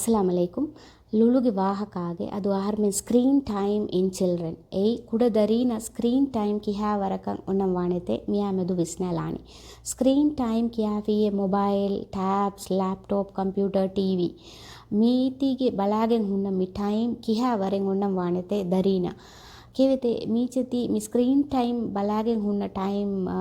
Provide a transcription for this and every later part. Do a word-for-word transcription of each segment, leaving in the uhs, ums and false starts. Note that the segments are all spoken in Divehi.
އައްސަލާމު ޢަލައިކުމް. ލޮލުގެ ވާހަކާގެ އަދު އަހަރުމެން ސްކްރީން ޓައިމް އިން ޗިލްޑްރެން. އެއީ ކުޑަ ދަރީނަށް ސްކްރީން ޓައިމް ކިހާ ވަރަކަށް އޮންނަން ވާނެތޭ މިއާ މެދު ވިސްނާލާނީ. ސްކްރީން ޓައިމް ކިޔާފިއޭ މޮބައިލް، ޓޭބްސް، ލެޕްޓޮޕް، ކޮމްޕިއުޓަރ، ޓީވީ. މީތީގެ ބަލާގެން ހުންނަ މި ޓައިމް ކިހާ ވަރެއް އޮންނަން ވާނެތޭ ދަރީނަށް. ކެވެތޭ މީޗެތި މި ސްކްރީން ޓައިމް ބަލާގެން ހުންނަ ޓައިމް، އާ،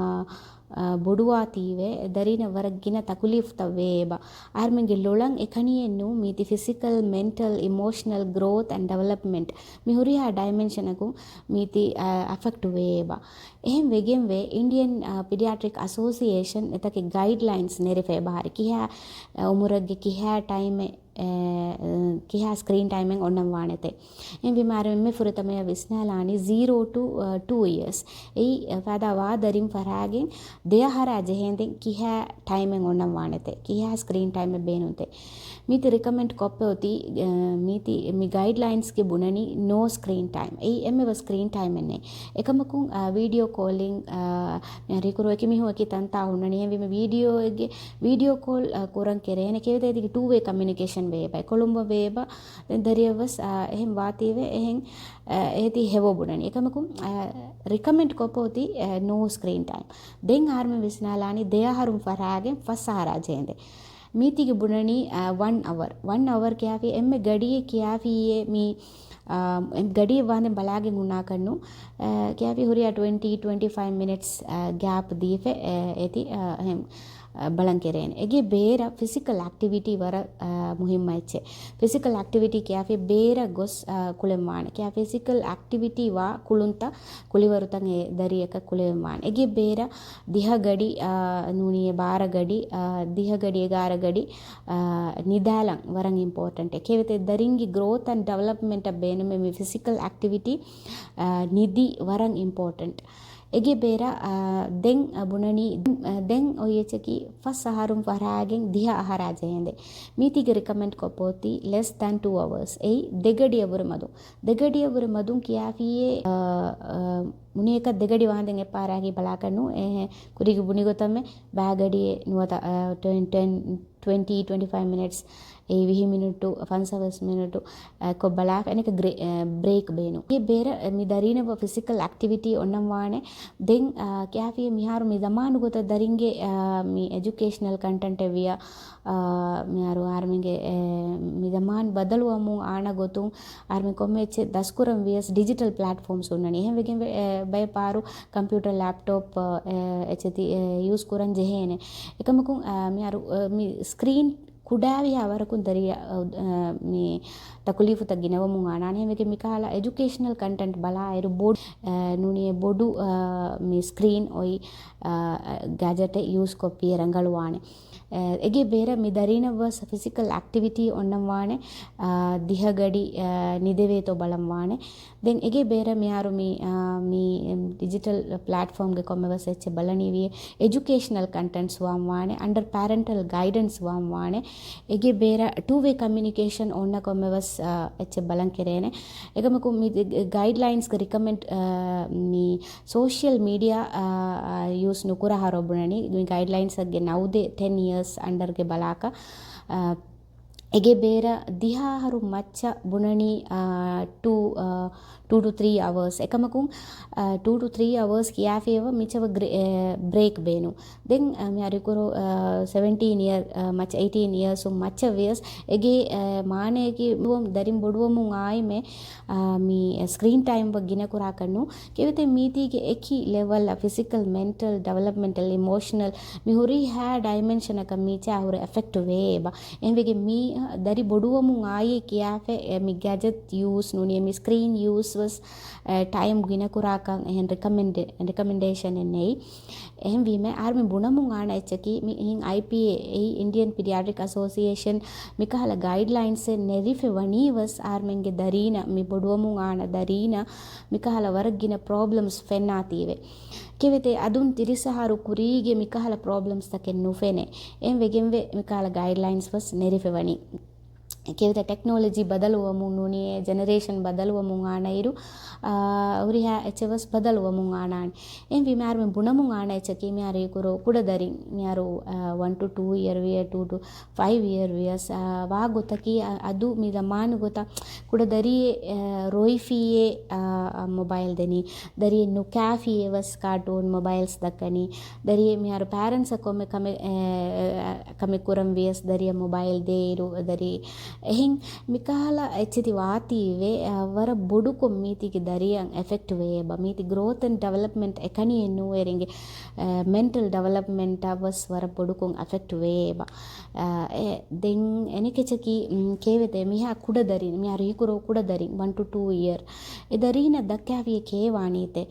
އާ، ބޮޑުވާތީވެ، ދަރީނަށް ވަރަށް ގިނަ ތަކުލީފުތައް ވޭ އެބަ. އަހަރުމެންގެ ލޮޅަށް އެކަނިއެއް ނޫން މީތި ފިޒިކަލް، މެންޓަލް، އިމޯޝަނަލް ގްރޯތް އެންޑް ޑިވެލޮޕްމަންޓް މި ހުރިހާ ޑައިމެންޝަނަކުން މީތި، އާ، އެފެކްޓް ވޭ އެބަ. އެހެން ވެގެންވެ، އިންޑިއަން، އާ، ޕީޑިއާޓްރިކް އަސޯސިއޭޝަން އެތަކެއް ގައިޑްލައިންސް ނެރެފަ އެބަހާރި ކިހާ، އާ، އުމުރެއްގެ ކިހާ ޓައިމެއް އެ، ކިހާ ސްކްރީން ޓައިމެއް އޮންނަން ވާނެތޭ. އެހެންވީމާ އަހަރެން އެންމެ ފުރަތަމަޔަށް ވިސްނާލާނީ ޒީރޯ ޓު، އަ، ޓޫ އިޔާސް. އެއީ، އަ، ފަދަ ވާ ދަރިން ފަރާގެން ދެ އަހަރާ ޖެހޭނދެން ކިހާ ޓައިމެއް އޮންނަން ވާނެތޭ، ކިހާ ސްކްރީން ޓައިމެއް ބޭނުންތޭ. މީތި ރިކަމެންޑް ކޮށްފަ އޮތީ، އަ، މީތި މި ގައިޑްލައިންސްގެ ބުނަނީ ނޯ ސްކްރީން ޓައިމް. އެއީ އެންމެ ވަރު ސްކްރީން ޓައިމެއް ނެތް. އެކަމަކުން، އަ، ވީޑިއޯ ކޯލިން، އަ، މި ރިކުރު އެކި މީހުން އެކި ތަންތާ ހުންނަނީ. އެހެންވީމަ ވީޑިއޯއެއްގެ، ވީޑިއޯ ކޯލް، އަ، ކުރަން ކެރޭނެ. ކެވެތޭ ދިގި ޓޫ ވޭ ކަމިއުނިކޭޝަން ވޭ ބައި. ކޮޅުނބު ވޭ ބަ ދެން ދަރިއަށްވެސް، އާ، އެހެން ވާތީވެ، އެހެން، އާ، އޭތި ހެވޯ ބުނަނީ. އެކަމަކު، އާ، ރިކަމެންޑް ކޮށްފަ އޮތީ، އާ، ނޯ ސްކްރީން ޓައިމް. ދެން އަހަރުމެން ވިސްނާލާނީ ދެ އަހަރުން ފަރާގެން ފަސް އަހަރާ ޖެހޭނދެ. މީތީގެ ބުނަނީ، އާ، ވަން އަވަރ. ވަން އަވަރ ކިޔާފި އެންމެ ގަޑިއެއް ކިޔާފިއޭ މި، އާ، އެ ގަޑިއެއް ވާންދެން ބަލާގެން ހުންނާކަށްނު، އާ، ކިޔާފި ހުރިހާ ޓްވެންޓީ، ޓްވެންޓީ ފައިވް މިނިޓްސް، އާ، ގޭޕް ދީފެ، އާ، އޭތި، އާ، އެހެން. އަ، ބަލަން ކެރޭނެ. އެގޭ ބޭރަށް ފިޒިކަލް އެކްޓިވިޓީ ވަރަށް، އަ، މުހިއްމަ އެއްޗެއް. ފިޒިކަލް އެކްޓިވިޓީ ކިޔާފި ބޭރަށް ގޮސް، އަ، ކުޅެން ވާނެ. ކިޔާ ފިޒިކަލް އެކްޓިވިޓީ ވާ ކުޅުންތައް ކުޅިވަރުތައް އެ ދަރިއަކަށް ކުޅެވެން ވާނެ. އެގޭ ބޭރަށް ދިހަ ގަޑި، އަ، ނޫނީ ބާރަ ގަޑި، އަ، ދިހަ ގަޑި، އެގާރަ ގަޑި، އަ، ނިދާލަން ވަރަށް އިމްޕޯޓެންޓް. ކެވެތެ ދަރިންގެ ގްރޯތް އެންޑް ޑިވެލޮޕްމަންޓަށް ބޭނުމެ މި ފިޒިކަލް އެކްޓިވިޓީ، އަ، ނިދި ވަރަށް އިމްޕޯޓެންޓް. އެގޭ ބޭރަށް، އާ، ދެން، އާ، ބުނަނީ، އާ، ދެން އޮތް އެއްޗަކީ ފަސް އަހަރުން ފަރާގެން ދިހަ އަހަރާ ޖެހޭނދެ. މީތީގެ ރިކަމެންޑް ކޮށްފަ އޮތީ ލެސް ދެން ޓޫ އަވަރސް. އެއީ ދެ ގަޑިއަށްވުރެ މަދު. ދެ ގަޑިއަށްވުރެ މަދުން ކިޔާފިއޭ، އާ، އާ، މުނިއަކަށް ދެ ގަޑި ވާންދެން އެއް ޕާރާގެ ބަލާކަށް ނޫ. އެ، ކުރީގެ ބުނި ގޮތަށް މެ ބާ ގަޑިއެއް ނުވަތަ، އާ، ޓެން، ޓެން، ޓްވެންޓީ، ޓްވެންޓީ ފައިވް މިނިޓްސް އެ ވިހި މިނިޓު، ފަންސާވީސް މިނިޓު، އަ، ކޮށް ބަލާފަ އަނެކަ ގްރޭ-، އަ، ބްރޭކް ބޭނު. އެ ބޭރަށް، އަ، މި ދަރީނަށް ފިޒިކަލް އެކްޓިވިޓީ އޮންނަން ވާނެ. ދެން، އަ، ކިޔާފި މިހާރު މި ޒަމާނު ގޮތަށް ދަރިންގެ، އަ، މި އެޖުކޭޝަނަލް ކަންޓެންޓެއް ވިޔަ، އަ، މިހާރު އަހަރުމެންގެ، އެ، މި ޒަމާން ބަދަލުވަމުން އާނަ ގޮތުން އަހަރުމެން ކޮންމެ އެއްޗެއް ދަސްކުރަން ވިޔަސް ޑިޖިޓަލް ޕްލެޓްފޯމްސް ހުންނަނީ. އެހެން ވެގެން ވެ-، އެ، ބައެއް ފަހަރު ކަމްޕިއުޓަރ، ލެޕްޓޮޕް، އެ، އެއްޗެތި، އެ، ޔޫސް ކުރަން ޖެހޭނެ. އެކަމަކުން، އަ، މިހާރު، އަ، މި ސްކްރީން ކުޑަވިހާ ވަރަކުން ދަރިއަށް، އަ، މި ތަކުލީފުތައް ގިނަވަމުން އަނާނެ. ހެންވެގެން މިކަހަލަ އެޖުކޭޝަނަލް ކަންޓެންޓް ބަލާއިރު ބޮޑު، އަ، ނޫނީ ބޮޑު، އަ، މި ސްކްރީން އޮތް، އަ، ގެޖެޓެއް ޔޫސްކޮށްފި ރަނގަޅުވާނެ. އަ، އެގޭ ބޭރަށް މި ދަރީނަށްވެސް ފިޒިކަލް އެކްޓިވިޓީ އޮންނަން ވާނެ، އަ، ދިހަ ގަޑި، އަ، ނިދެވޭތޯ ބަލަން ވާނެ. ދެން އެގޭ ބޭރަށް މިހާރު މި، އާ، މި ޑިޖިޓަލް ޕްލެޓްފޯމްގެ ކޮންމެވެސް އެއްޗެއް ބަލަނީވިޔޭ، އެޖުކޭޝަނަލް ކަންޓެންޓްސް ވާން ވާނެ، އަންޑަރ ޕެރެންޓަލް ގައިޑެންސް ވާން ވާނެ. އެގޭ ބޭރަށް ޓޫ ވޭ ކަމިއުނިކޭޝަން އޮންނަ ކޮންމެވެސް، އާ، އެއްޗެއް ބަލަން ކެރޭނެ. އެކަމަކު މި ގައިޑްލައިންސްގެ ރިކަމެންޑް، އާ، މި ސޯޝަލް މީޑިއާ، އާ، އާ، ޔޫސް ނުކުރާ ހަރޯ ބުނަނީ. މި ގައިޑްލައިންސްގެ ނައުދޭ ޓެން އިޔާސް އަންޑަރގެ ބަލާކަށް، އާ، އެގޭ ބޭރަށް ދިހަ އަހަރު މައްޗަށް ބުނަނީ، އާ، ޓޫ، އާ، ޓޫ ޓު ތްރީ އަވަރސް. އެކަމަކުން، އާ، ޓޫ ޓު ތްރީ އަވަރސް ކިޔާފިއެވަ މިޗަވަ ގްރޭ-، އެ، ބްރޭކް ބޭނު. ދެން، އާ، މި އަރިކުރު، އާ، ސެވެންޓީން އިޔަރ، އާ، މައްޗަށް، އެއިޓީން އިޔާސް މައްޗަށް ވިޔަސް އެގޭ، އާ، މާނަޔަކީ ދަރިން ބޮޑުވަމުން އާއިމެ، އާ، މި ސްކްރީން ޓައިމް ވަ ގިނަ ކުރާކަށް ނޫ. ކެވެތެ މީތީގެ އެކި ލެވަލް ފިޒިކަލް، މެންޓަލް، ޑިވެލޮޕްމެންޓަލް، އިމޯޝަނަލް މި ހުރިހާ ޑައިމެންޝަނަކަށް މީޗާ ހުރެ އެފެކްޓް ވޭ އެބަ. އެހެންވެގެން މި ދަރި ބޮޑުވަމުން އާއި ކިޔާފަ، އެ، މި ގެޖެޓް ޔޫސް ނޫނީ، މި ސްކްރީން ޔޫސް ވެސް، އެ، ޓައިމް ގިނަކުރާކަން އެހެން ރެކަމެންޑެ-، ރެކަމެންޑޭޝަނެއް ނެތް. އެހެންވީމަ، އަހަރުމެން ބުނަމުން އާނަ އެއްޗަކީ، މި އިހިން އައި ޕީ އޭ، އެއީ އިންޑިއަން ޕީޑިއާޓްރިކް އަސޯސިއޭޝަން، މިކަހަލަ ގައިޑްލައިންސެއް ނެރިފެ ވަނީ ވެސް، އަހަރުމެންގެ ދަރީނަށް، މި ބޮޑުވަމުން އާނަ ދަރީނަށް، މިކަހަލަ ވަރަށް ގިނަ ޕްރޮބްލަމްސް ފެންނާތީވެ. ކެވެތެ އަދުން ތިރީސް އަހަރު ކުރީގެ މިކަހަލަ ޕްރޮބްލަމްސްތަކެއް ނުފެނޭ. އެހެން ވެގެންވެ މިކަހަލަ ގައިޑްލައިންސް ވެސް ނެރިފެވަނީ. ކެވިތަ ޓެކްނޮލޮޖީ ބަދަލުވަމުން ނޫނީ، ޖެނެރޭޝަން ބަދަލުވަމުން އާނައިރު، އާ، ހުރިހާ އެއްޗެއް ވެސް ބަދަލުވަމުން އާނާނެ. އެހެންވީމަ އަހަރުމެން ބުނަމުން އާނަ އެއްޗަކީ މިހާރު ހީކުރު ކުޑަދަރިން މިހާރު، އާ، ވަން ޓު ޓޫ އިޔަރ ވިޔަ، ޓޫ ޓު ފައިވް އިޔަރ ވިޔަސް، އާ، ވާ ގޮތަކީ، އާ، އަދު މި ޒަމާނު ގޮތަށް ކުޑަދަރިއެއް، އާ، ރޮއިފިއޭ، އާ، އާ، މޮބައިލް ދެނީ. ދަރިއެއް ނުކާފިއޭ ވެސް ކާޓޫން މޮބައިލްސް ދައްކަނީ. ދަރިއެއް މިހާރު ޕޭރެންޓްސަށް ކޮންމެ ކަމެއް، އާ، ކަމެއް ކުރަން ވިޔަސް ދަރިއަށް މޮބައިލް ދޭއިރު، ދަރި އެހެން މިކަހަލަ އެއްޗެތި ވާތީވެ، އާ، ވަރަށް ބޮޑުކޮށް މީތީގެ ދަރިއަށް އެފެކްޓް ވޭ އެބަ. މީތި ގްރޯތް އެންޑް ޑިވެލޮޕްމަންޓް އެކަނިއެއް ނޫވެ އޭރިންގެ، އާ، މެންޓަލް ޑިވެލޮޕްމަންޓަށް ވެސް ވަރަށް ބޮޑުކޮށް އެފެކްޓް ވޭ އެބަ. އާ، އެ، ދެން އެނެކެޗަކީ، މް، ކޭވެތޭ މިހާ ކުޑަދަރިން، މިހާރު ހީކުރޯ ކުޑަދަރިން، ވަން ޓު ޓޫ އިޔަރ. އެ ދަރީނަށް ދައްކާފިޔަ ކޭވާނީތެ.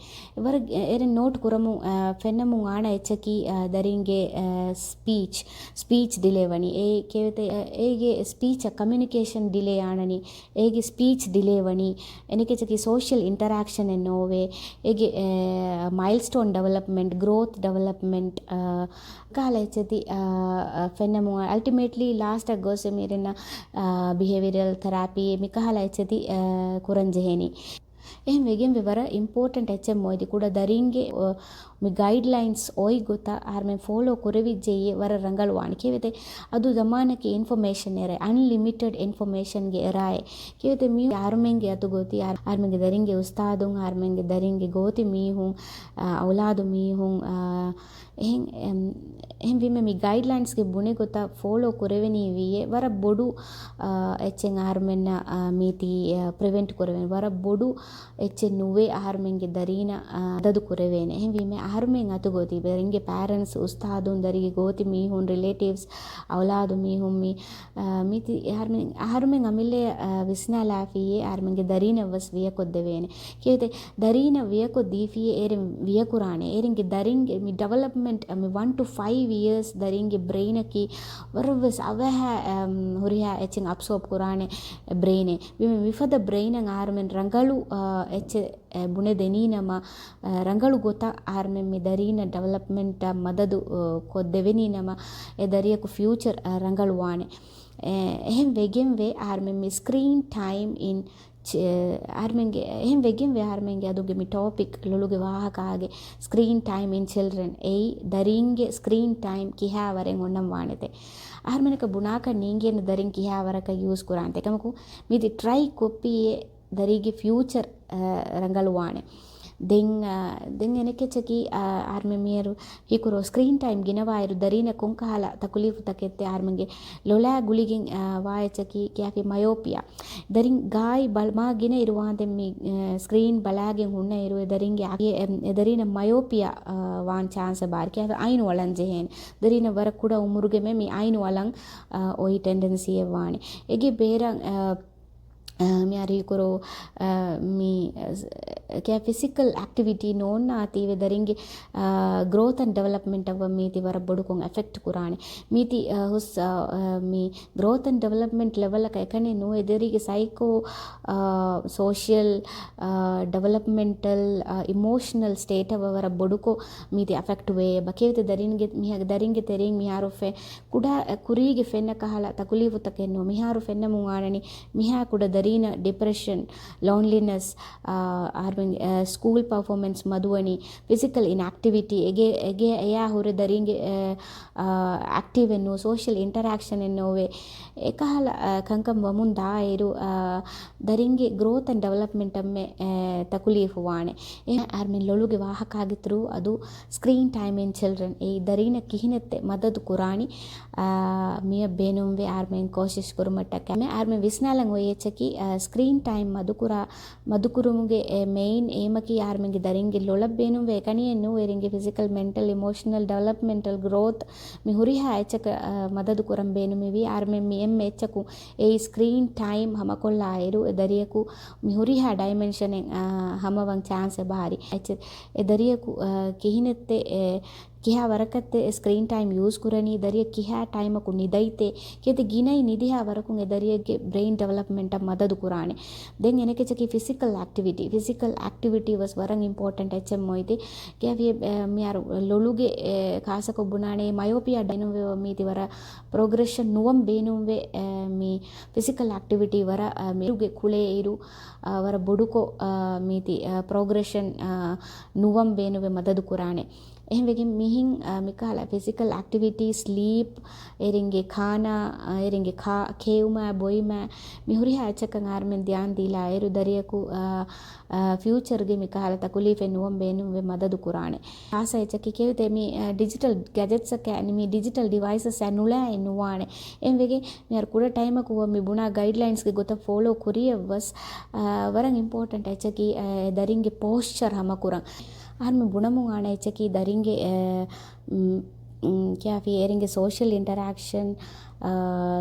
ވަރަށް އެރެން ނޯޓް ކުރަމުން، އާ، ފެންނަމުން އާނަ އެއްޗަކީ، އާ، ދަރިންގެ، އާ، ސްޕީޗް، ސްޕީޗް ޑިލޭ ވަނީ. އޭ ކޭވެތޭ، އާ، އޭގެ ސްޕީޗަށް ކަމިއުނިކޭޝަން ޑިލޭ އާނަނީ. އޭގެ ސްޕީޗް ޑިލޭ ވަނީ. އެނެކެޗަކީ ސޯޝަލް އިންޓަރެކްޝަނެއް ނޯވޭ. އޭގެ، އާ، މައިލްސްޓޯން ޑިވެލޮޕްމަންޓް، ގްރޯތް ޑިވެލޮޕްމަންޓް، އާ، ކަހަލަ އެއްޗެތި، އާ، އާ، ފެންނަމުން އަލްޓިމޭޓްލީ ލާސްޓަށް ގޮސް މި އިރެންނަށް، އާ، ބިހޭވިއަރަލް ތެރާޕީ މި ކަހަލަ އެއްޗެތި، އާ، ކުރަން ޖެހޭނީ. އެހެން ވެގެންވެ ވަރަށް އިމްޕޯޓެންޓް އެއްޗެއް މޮއިދި ކުޑަ ދަރިންގެ، އޮ، މި ގައިޑްލައިންސް އޮތް ގޮތަށް އަހަރުމެން ފޯލޯ ކުރެވިއްޖެއްޔޭ ވަރަށް ރަނގަޅުވާނެ. ކެވެތެ އަދު ޒަމާނަކީ އިންފޮމޭޝަން އެރޭ، އަންލިމިޓެޑް އިންފޮމޭޝަންގެ އެރާއެއް. ކެވެތެ މި އަހަރުމެންގެ އަތުގައި އޮތީ އަހަރުމެންގެ ދަރިންގެ އުސްތާދުން، އަހަރުމެންގެ ދަރިންގެ ގޯތި މީހުން، އަ، އައުލާދު މީހުން، އަ، އެހެން، އެމް، އެހެންވީމަ މި ގައިޑްލައިންސްގެ ބުނެ ގޮތަށް ފޯލޯ ކުރެވެނީ ވީއޭ ވަރަށް ބޮޑު، އާ، އެއްޗެއް އަހަރުމެންނަށް، އާ، މީތީ، އާ، ޕްރިވެންޓް ކުރެވެން ވަރަށް ބޮޑު އެއްޗެއް ނުވޭ އަހަރުމެންގެ ދަރީނަށް، އާ، މަދަދު ކުރެވޭނެ. އެހެންވީމަ އަހަރުމެން އަތުގައި އޮތީ ދަރިންގެ ޕޭރެންޓްސް، އުސްތާދުން، ދަރިގެ ގޯތި މީހުން، ރިލޭޓިވްސް، އައުލާދު މީހުން މި، އާ، މީތި އަހަރުމެން، އަހަރުމެން އަމިއްލައަށް، އާ، ވިސްނާލާފިއޭ އަހަރުމެންގެ ދަރީނަށް ވެސް ވިޔަކޮށްދެވޭނެ. ކިޔޭތެ ދަރީނަށް ވިޔަކޮށް ދީފިއޭ އޭރެން ވިޔަކުރާނެ. އޭރެންގެ ދަރިންގެ މި ޑިވެލޮޕްމަންޓް މި ވަން ޓު ފައިވް އިޔާސް ދަރިންގެ ބްރެއިނަކީ ވަރަށްވެސް އަވަހަށް، އަމް، ހުރިހާ އެއްޗެއް އަބްސޯބް ކުރާނެ ބްރެއިނެއް. ވީމަ މިފަދަ ބްރެއިނަށް އަހަރުމެން ރަނގަޅު، އަ، އެއްޗެއް، އެ، ބުނެދެނީނަމަ، އަ، ރަނގަޅު ގޮތަށް އަހަރުމެން މި ދަރީނަށް ޑިވެލޮޕްމަންޓަށް މަދަދު، އަ، ކޮށްދެވެނީނަމަ، އެ ދަރިޔަކު ފިއުޗަރ، އަ، ރަނގަޅުވާނެ. އެ، އެހެން ވެގެންވެ އަހަރުމެން މި ސްކްރީން ޓައިމް އިން ޗ-، އަހަރުމެންގެ، އެހެން ވެގެންވެ އަހަރުމެންގެ އަދުގެ މި ޓޮޕިކް ލޮލުގެ ވާހަކާގެ ސްކްރީން ޓައިމް އިން ޗިލްޑްރެން އެއީ ދަރީންގެ ސްކްރީން ޓައިމް ކިހާވަރެއް އޮންނަން ވާނެތެ. އަހަރުމެނަކަށް ބުނާކަށް ނޭނގޭނެ ދަރިން ކިހާވަރަކަށް ޔޫސް ކުރާނެތެ. އެކަމަކު މިދި ޓްރައި ކޮށްފިއޭ ދަރީގެ ފިއުޗަރ، އަ، ރަނގަޅުވާނެ. ދެން، އަ، ދެން އެނެކެޗަކީ، އަ، އަހަރުމެން މިއަރު ހީކުރޯ ސްކްރީން ޓައިމް ގިނަވާއިރު ދަރީނަށް ކޮންކަހަލަ ތަކުލީފުތަކެއްތެ އަހަރުމެންގެ ލޮލާ ގުޅިގެން، އަ، ވާއެޗަކީ ކިޔާފި މަޔޯޕިއާ. ދަރިން ގާތް ބަލް-، މާ ގިނަ އިރު ވާންދެން މި، އަ، ސްކްރީން ބަލާގެން ހުންނަ އިރު އެ ދަރިންގެ އަ-، އެ، އެ ދަރީނަށް މަޔޯޕިއާ، އަ، ވާން ޗާންސެއް ބާރި. ކިޔާފި އައިނު އަޅަން ޖެހޭނެ. ދަރީނަށް ވަރަށް ކުޑަ އުމުރުގެ މެ މި އައިނު އަޅަން، އަ، އޮތް ޓެންޑެންސީއެއް ވާނެ. އެގެ ބޭރަށް، އަ، އަ، މި އަރިހިކުރު، އަ، މި، އަ، ކިޔާ ފިޒިކަލް އެކްޓިވިޓީ ނޯންނާތީވެ ދަރިންގެ، އަ، ގްރޯތް އެންޑް ޑިވެލޮޕްމަންޓަށް ވަ މީތި ވަރަށް ބޮޑުކޮށް އެފެކްޓް ކުރާނެ. މީތި، އަ، ހުސް، އަ، އަ، މި ގްރޯތް އެންޑް ޑިވެލޮޕްމަންޓް ލެވަލަކަށް އެކަނި ނޫ އެ ދަރީގެ ސައިކޯ، އަ، ސޯޝަލް، އަ، ޑިވެލޮޕްމަންޓަލް، އަ، އިމޯޝަނަލް ސްޓޭޓަށް ވަ ވަރަށް ބޮޑުކޮށް މީތި އެފެކްޓް ވޭ. ބަކެވިތަ ދަރިންގެ މިހާ ދަރިންގެ ތެރެއިން މިހާރު ފެ ކުޑަ ކުރީގެ ފެންނަ ކަހަލަ ތަކުލީފުތަކެއް ނޫން. މިހާރު ފެންނަމުން އާނަނީ މިހާ ކުޑަ ދަރީނަށް ޑިޕްރެޝަން، ލޯންލިނަސް، އާ، އަހަރުމެން، އާ، ސްކޫލް ޕަރފޯމެންސް މަދުވަނީ، ފިޒިކަލް އިންއެކްޓިވިޓީ، އެގޭ، އެގޭ އެޔާ ހުރެ ދަރީންގެ، އާ، އާ، އެކްޓިވެއް ނޫން، ސޯޝަލް އިންޓަރެކްޝަނެއް ނޯވޭ. އެކަހަލަ، އާ، ކަންކަން ވަމުން ދާއިރު، އާ، ދަރިންގެ ގްރޯތް އެންޑް ޑިވެލޮޕްމަންޓަށް މެ، އާ، ތަކުލީފު ވާނެ. އެ އަހަރުމެން ލޮލުގެ ވާހަކާގެ ތުރޫ އަދު ސްކްރީން ޓައިމް އިން ޗިލްޑްރެން އެއީ ދަރީނަށް ކިހިނެއްތެ މަދަދު ކުރާނީ، އާ، މިއަށް ބޭނުންވޭ އަހަރުމެން ކޯޝިޝް ކުރުމަށްޓަކައި. މި އަހަރުމެން ވިސްނާލަން އޮތް އެއްޗަކީ، އާ، ސްކްރީން ޓައިމް މަދުކުރާ، މަދުކުރުމުގެ އެ މެއިން އޭމަކީ އަހަރުމެންގެ ދަރިންގެ ލޮލަށް ބޭނުންވޭ އެކަނިއެއް ނޫ އޭރިންގެ ފިޒިކަލް، މެންޓަލް، އިމޯޝަނަލް، ޑިވެލޮޕްމެންޓަލް ގްރޯތް މި ހުރިހާ އެއްޗަކަށް، އާ، މަދަދު ކުރަން ބޭނުމެވީ. އަހަރުމެން މި އެންމެ އެއްޗަކު އެއީ ސްކްރީން ޓައިމް ހަމަކޮށްލާއިރު އެ ދަރިޔަކު މި ހުރިހާ ޑައިމެންޝަނެއް، އާ، ހަމަވަން ޗާންސެއް ބާރި. އެއްޗެއް އެ ދަރިޔަކު، އާ، ކިހިނެއްތެ އެ ކިހާ ވަރަކަށްތެ ސްކްރީން ޓައިމް ޔޫސް ކުރަނީ، ދަރިއަށް ކިހާ ޓައިމަކު ނިދައިތޭ، ކޭތެ ގިނައި ނިދިހާ ވަރަކުން އެ ދަރިއެއްގެ ބްރެއިން ޑިވެލޮޕްމަންޓަށް މަދަދު ކުރާނެ. ދެން އެނެކެޗަކީ ފިޒިކަލް އެކްޓިވިޓީ. ފިޒިކަލް އެކްޓިވިޓީ ވެސް ވަރަށް އިމްޕޯޓެންޓް އެއްޗެއް މޮއިތި. ކިޔާފި މިއަރު ލޮލުގެ އެ، ޚާއްސަކޮށް ބުނާނެ މަޔޮޕިއާ ބޭނުންވެ މީތި ވަރަށް ޕްރޮގްރެޝަން ނުވަން ބޭނުންވެ އެ، މި ފިޒިކަލް އެކްޓިވިޓީ ވަރަށް އެ، މިރުގެ ކުޅޭ އިރު އެ، ވަރަށް ބޮޑުކޮށް އެ، މީތި އެ، ޕްރޮގްރެޝަން އެ، ނުވަން ބޭނުންވެ މަދަދު ކުރާނެ. އެހެންވެގެން މިހިން، އަ، މިކަހަލަ ފިޒިކަލް އެކްޓިވިޓީ، ސްލީޕް، އޭރިންގެ ކާނާ، އަ، އޭރިންގެ ކާ-، ކެއުމާ، ބޮއިމާ، މި ހުރިހާ އެއްޗަކަށް އަހަރުމެން ދިޔާން ދީލާ އޭރު ދަރިއަކު، އަ، އަ، ފިއުޗަރގެ މިކަހަލަ ތަކުލީފެއް ނުވަން ބޭނުންވެ މަދަދު ކުރާނެ. ޚާއްސަ އެއްޗަކީ ކެއުތެ މި، އަ، ޑިޖިޓަލް ގެޖެޓްސަކާ، މި ޑިޖިޓަލް ޑިވައިސަސް އަށް ނުލާއެއް ނުވާނެ. އެހެންވެގެން މިހާރު ކުޑަ ޓައިމަކު މި ބުނާ ގައިޑްލައިންސްގެ ގޮތަށް ފޯލޯ ކުރިޔަށްވަސް، އަ، ވަރަށް އިމްޕޯޓެންޓް އެއްޗަކީ، އަ، ދަރިންގެ ޕޯސްޗަރ ހަމަކުރަން. އަހަރުމެން ބުނަމުން އާނެ އެއްޗަކީ ދަރިންގެ، އެ، މް، މް، ކިޔާފި އޭރިންގެ ސޯޝަލް އިންޓަރެކްޝަން، އަ،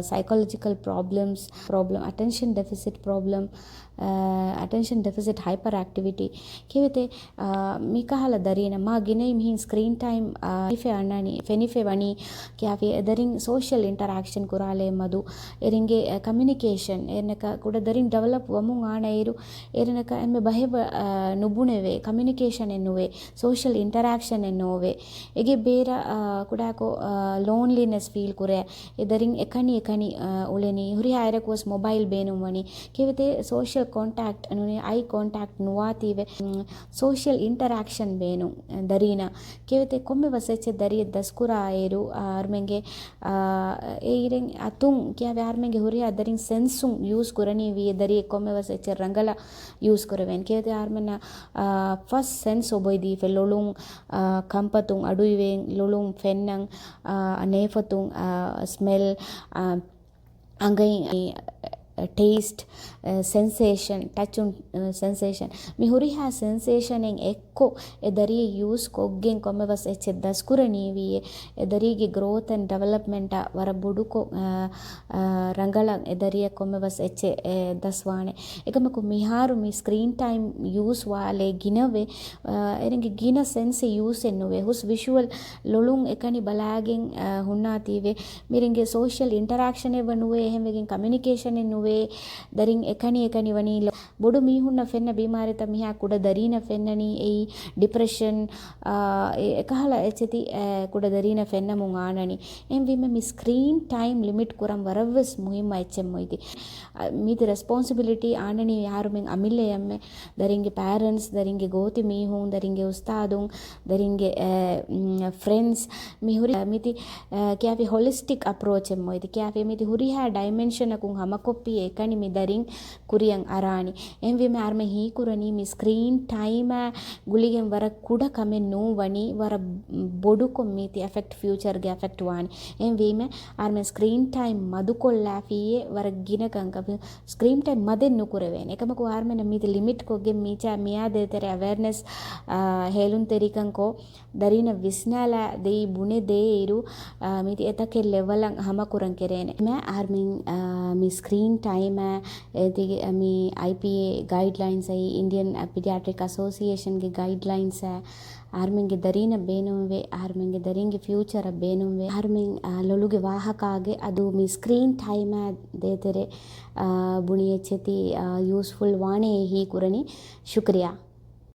ސައިކޮލޮޖިކަލް ޕްރޮބްލަމްސް، ޕްރޮބްލަމް، އެޓެންޝަން ޑެފިސިޓް ޕްރޮބްލަމް، އަ، އެޓެންޝަން ޑެފިސިޓް ހައިޕަރ އެކްޓިވިޓީ. ކެވެތެ، އަ، މިކަހަލަ ދަރީނަށް މާ ގިނައި މިހިން ސްކްރީން ޓައިމް، އަ، ފެނިފެ އަންނަނީ، ފެނިފެ ވަނީ ކިޔާފި އެ ދަރިން ސޯޝަލް އިންޓަރެކްޝަން ކުރާލޭ މަދު. އޭރިންގެ، އަ، ކަމިއުނިކޭޝަން، އޭރިނަކަށް ކުޑަ ދަރިން ޑިވެލޮޕް ވަމުން އާނައިރު، އޭރިނަކަށް އެންމެ ބަހެއް ވަ-، އަ، ނުބުނެވޭ، ކަމިއުނިކޭޝަނެއް ނުވޭ، ސޯޝަލް އިންޓަރެކްޝަނެއް ނޯވޭ. އޭގެ ބޭރަށް، އަ، ކުޑަކޮށް، އަ، ލޯންލިނެސް ފީލް ކުރޭ. އެ ދަރިން އެކަނި އެކަނި، އަ، އުޅެނީ. ހުރިހާ އެރަކުވެސް މޮބައިލް ބޭނުންވަނީ. ކެވެތެ ސޯޝަލް ކޮންޓެކްޓް ނޫނީ، އައި ކޮންޓެކްޓް ނުވާތީވެ، މް، ސޯޝަލް އިންޓަރެކްޝަން ބޭނުން ދަރީނަށް. ކެވެތެ ކޮންމެ ވެސް އެއްޗެއް ދަރިއަށް ދަސްކުރާއިރު، އަ، އަހަރުމެންގެ، އަ، އެއިރެން އަތުން ކިޔާވެ އަހަރުމެންގެ ހުރިހާ ދަރިން ސެންސުން ޔޫސް ކުރަނީ ވީ ދަރިއެއް ކޮންމެ ވެސް އެއްޗެއް ރަނގަޅަށް ޔޫސް ކުރެވޭން. ކެވެތެ އަހަރުމެންނަށް، އަ، ފަސް ސެންސް އޮބޮއިދީފެ ލޮޅުން، އަ، ކަންފަތުން، އަޑުއިވޭން ލޮޅުން ފެންނަން، އަ، ނޭފަތުން، އަ، ސްމެލް، އަ، އަނގައިން، އެ، ޓޭސްޓް، އެ، ސެންސޭޝަން، ޓަޗުން، އެ، ސެންސޭޝަން. މި ހުރިހާ ސެންސޭޝަނެއް އެއްކޮށް އެ ދަރިއެއް ޔޫސް ކޮށްގެން ކޮންމެ ވެސް އެއްޗެއް ދަސްކުރަނީވީއޭ، އެ ދަރީގެ ގްރޯތް އެންޑް ޑިވެލޮޕްމަންޓަށް ވަރަށް ބޮޑުކޮށް، އަ، އަ، ރަނގަޅަށް އެ ދަރިއަށް ކޮންމެ ވެސް އެއްޗެއް، އެ، ދަސްވާނެ. އެކަމަކު މިހާރު މި ސްކްރީން ޓައިމް ޔޫސް ވާލޭ ގިނަވެ، އަ، އޭރިންގެ ގިނަ ސެންސެއް ޔޫސެއް ނުވޭ. ހުސް ވިޝުއަލް ލޮޅުން އެކަނި ބަލާގެން، އަ، ހުންނާތީވެ. މިރިނގެ ސޯޝަލް އިންޓަރެކްޝަނެއް ވެސް ނުވޭ، އެހެންވެގެން ކަމިއުނިކޭޝަނެއް ނުވޭ. ދަރިން އެކަނި އެކަނި ވަނީ ލޮ-، ބޮޑު މީހުންނަށް ފެންނަ ބީމާރިތައް މިހާ ކުޑަ ދަރީނަށް ފެންނަނީ. އެއީ ޑިޕްރެޝަން، އާ، އެ-، އެކަހަލަ އެއްޗެތި، އެ، ކުޑަ ދަރީނަށް ފެންނަމުން އާނަނީ. އެހެންވީމަ މި ސްކްރީން ޓައިމް ލިމިޓް ކުރަން ވަރަށްވެސް މުހިއްމު އެއްޗެއް މޮއިތި. އަ، މީތި ރެސްޕޮންސިބިލިޓީ އާނަނީ އަހަރުމެން އަމިއްލަޔަށްމެ. ދަރިންގެ ޕޭރެންޓްސް، ދަރިންގެ ގޯތި މީހުން، ދަރިންގެ އުސްތާދުން، ދަރިންގެ، އެ، މް، ފްރެންޑްސް، މި ހުރި، މިތި، އެ، ކިޔާފި ހޮލިސްޓިކް އަޕްރޯޗެއް މޮއިތި. ކިޔާފި މިތި ހުރިހާ ޑައިމެންޝަނަކުން ހަމަކޮށްފި އެކަނި މި ދަރިން ކުރިއަށް އަރާނީ. އެހެންވީމަ އަހަރުމެން ހީކުރަނީ މި ސްކްރީން ޓައިމާ ގުޅިގެން ވަރަށް ކުޑަ ކަމެއް ނޫން ވަނީ، ވަރަށް ބޮޑުކޮށް މީތި އެފެކްޓް ފިއުޗަރގެ އެފެކްޓް ވާނީ. އެހެންވީމަ އަހަރުމެން ސްކްރީން ޓައިމް މަދުކޮށްލާފިއޭ ވަރަށް ގިނަ ކަންކަން. ސްކްރީން ޓައިމް މަދެއް ނުކުރެވޭނެ. އެކަމަކު އަހަރުމެންނަށް މީތި ލިމިޓް ކޮށްގެން މީޗާ މިއާ ދޭތެރެ އެވެއަރނެސް، އާ، ހޭލުންތެރިކަން ކޮށް، ދަރީނަށް ވިސްނާލާ ދެއި ބުނެ ދޭއިރު، އާ، މީތި އެތަކެއް ލެވަލަށް ހަމަކުރަން ކެރޭނެ. މަ އަހަރުމެން، އާ، މި ސްކްރީން ޓައިމާ އެ ތި-، މި އައިޕީއޭ ގައިޑްލައިންސް އައި، އިންޑިއަން ޕީޑިއަޓްރިކް އެސޯސިއޭޝަންގެ ގައިޑްލައިންސް އައި، އަހަރުމެންގެ ދަރީނަށް ބޭނުންވޭ، އަހަރުމެންގެ ދަރީންގެ ފިއުޗަރަށް ބޭނުންވޭ، އަހަރުމެން، އާ، ލޮލުގެ ވާހަކާގެ އަދު މި ސްކްރީން ޓައިމާ ދޭތެރެ، އާ، ބުނި އެއްޗެތި، އާ، ޔޫސްފުލް ވާނެ ހީކުރަނީ. ޝުކްރިޔާ.